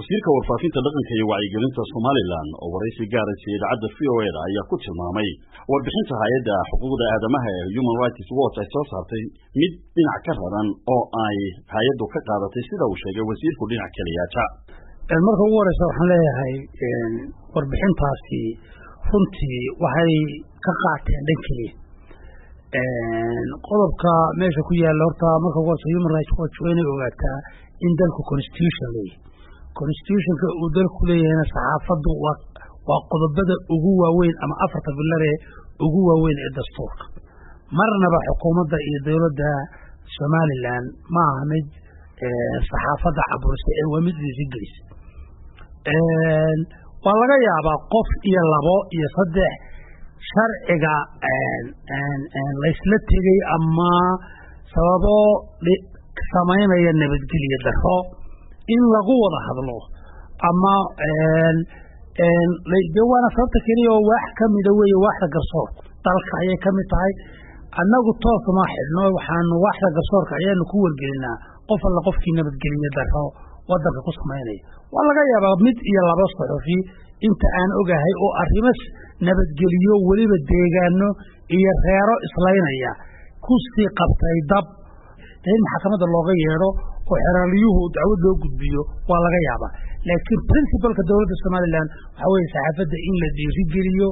Wasiirka warfaafinta, dhaqanka iyo wacyigelinta Somaliland oo waraysi gaara siiyey idaacadda VOA-da ayaa ku tilmaamay warbixinta hay-adda xuquuqda aadamaha ee Human Rights Watch ay soo saartay mid dhinac ka raran oo ay hay-addu ka qaadatay, sida uu sheegay wasiirku, dhinac keliyaata. Marka ugu horeysa waxaan leeyahay, warbixintaasi runtii waxay ka qaateen dhan keliya. Qodobka meesha ku yaalla, horta marka ugu horeysa, Human Rights Watch waa inay ogaataa in dalku constitution leeyahay. Constitutionka uu dalku leeyahayna saxaafaddu waa qodobada ugu waaweyn ama afarta pillar ee ugu waaweyn ee dastuurka. Marnaba xukuumadda iyo dowladda Somaliland ma aha mid saxaafadda caburisa ee waa mid dhiirigelisa. Waa laga yaabaa qof iyo labo iyo saddex sharciga laysla tegey ama sababo samaynaya nabadgelyo daro in lagu wada hadlo ama de waana sababta keliya oo waax ka mida weeye. Waaxda garsoorku dalka ayay ka mid tahay. Annagu toos uma xidhno, waxaanu waaxda garsoorka ayaanu ku wargelinaa qof alla qofkii nabadgelyo daro wadanka ku samaynaya. Waa laga yaabaa mid iyo laba suxufi inta aan ogahay oo arrimo nabadgeliyo, weliba deegaano iyo reero islaynaya kusii qabtay dab, in maxkamadda looga yeedho oo xeraaliyuhu dacwad loo gudbiyo waa laga yaabaa. Laakiin principleka dowladda Somaliland waxaa weeye saxaafadda in la dhiirigeliyo.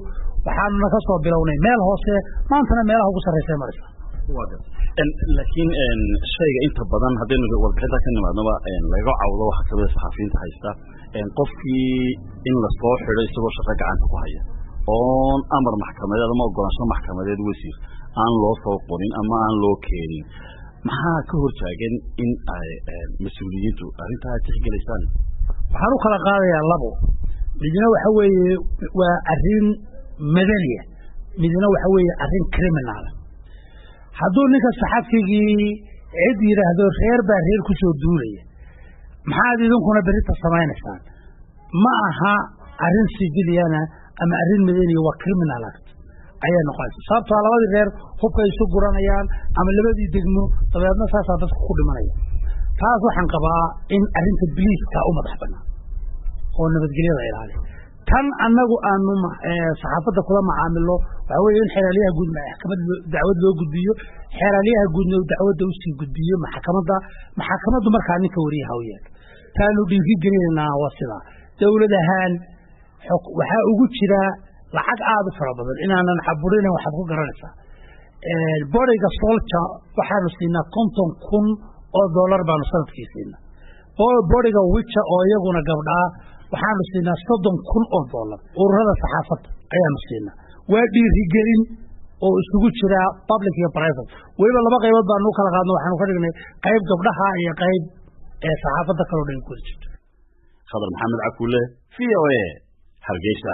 Waxaanuna ka soo bilownay meel hoose, maantana meelaha ugu sarreysa maraysa. Laakiin shayga inta badan haddaynu warbixinta ka nimaadnaba laga cawdo waxaa kamida saxafiyiinta haysta qofkii in lasoo xidho isagoo shaqo gacanta ku haya oon amar maxkamadeed ama ogolaansho maxkamadeed, wasiir, aan loo soo qorin ama aan loo keenin. Maxaa ka hortaagan in ay mas-uuliyiintu arrintaa tixgelaysaan? Waxaan u kala qaadayaa labo. Midna waxa weeye waa arrin madaniya, midna waxa weeye arrin criminal. Hadduu ninka saxafigii cid yidhaahdo reer baa reer ku soo duulaya, maxaad idinkuna berrita samaynaysaan, ma aha arrin civilian ama arrin madaniya, waa criminal act ayaa noqonaysa. Sababtoo labadii reer hubkay isu guranayaan ama labadii degmo, dabeedna saasaa dadku ku dhimanaya. Taas waxaan qabaa in arrinta biliiska u madax bannaan oo nabadgelyada ilaaliya. Tan annagu aanu saxaafadda kula macaamilo waxaa weeye in xeeraalyaha guud maxkamad dacwad loo gudbiyo, xeeraalyaha guudna dacwadda usii gudbiyo maxkamadda, maxkamaddu markaa ninka wariyaha u yeedho. Taanu dhiiri gelinaynaa waa sidaa. Dowlad ahaan waxaa ugu jira lacag aada u fara badan. Inaanan caburina waxaad ku garanaysaa, boriga SOLJA waxaanu siinaa $50,000 baanu sanadkii siinaa. Boriga WIJA oo iyaguna gabdhaa waxaanu siinaa $30,000. Ururada saxaafadda ayaanu siinaa. Waa dhiirigelin oo isugu jira public iyo private. Weliba laba qaybood baanu u kala qaadno, waxaanu ka dhignay qayb gabdhaha iyo qayb saxaafadda kaloo dhan ku wada jirto. Khadar Maxamed Cakuule, VOA, Hargeysa.